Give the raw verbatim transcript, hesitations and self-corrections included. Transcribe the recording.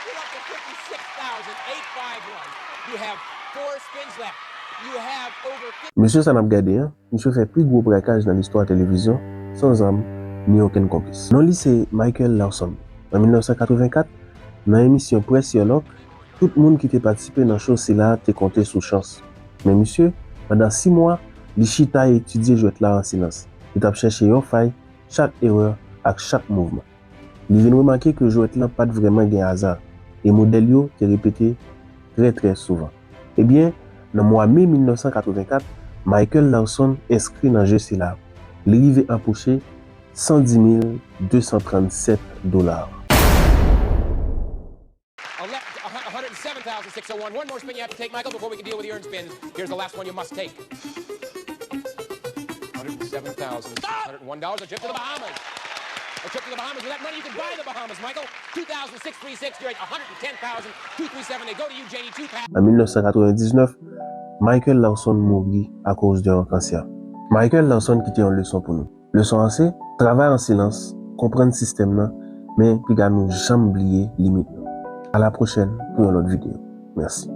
You're up to fifty-six thousand eight five one. You have four spins left. You have over fifty. Mesye sa n ap gade an, misye fè pi gwo brakaj nan listwa televizyon san zam ni okenn konplis. Non li se Michael Larson. An mil nèf san katrevenkat, nan emisyon Press Your Luck, tout moun ki te patisipe nan show sila te konte sou chans. Men misye, pandan sis mwa, li chita etidye jwèt la an silans. Li t ap chèche yon fay chak erè ak chak mouvman. Li vin remake ke jwèt lan pa t vrèman gen aza, e modèl yo te repete trè trè souvan. Ebyen, nan mwa me mil nèf san katrevenkat, Michael Larson enskri nan je sila. Li rive anpoche san dis mil de san trannsèt dola. Ele- a hun- one hundred seven thousand six oh one. One more spin you have to take, Michael, before we can deal with the earned spins. Here's the last one you must take. One hundred seven thousand six hundred one dollars. A trip to the Bahamas. A trip to the Bahamas. With that money, you can buy the Bahamas, Michael. Two thousand six three six. You're at one hundred ten thousand two three seven. They go to you, J D two. An mil nèf san katrevendiznèf, Michael Larson mouri akoz de yon kansè. Michael Larson kite yon leson pou nou. Leson an se, travay an silans, konprann sistèm nan, men piga nou janm bliye limit nou. A la pwochèn pou yon lòt videyo. Mèsi.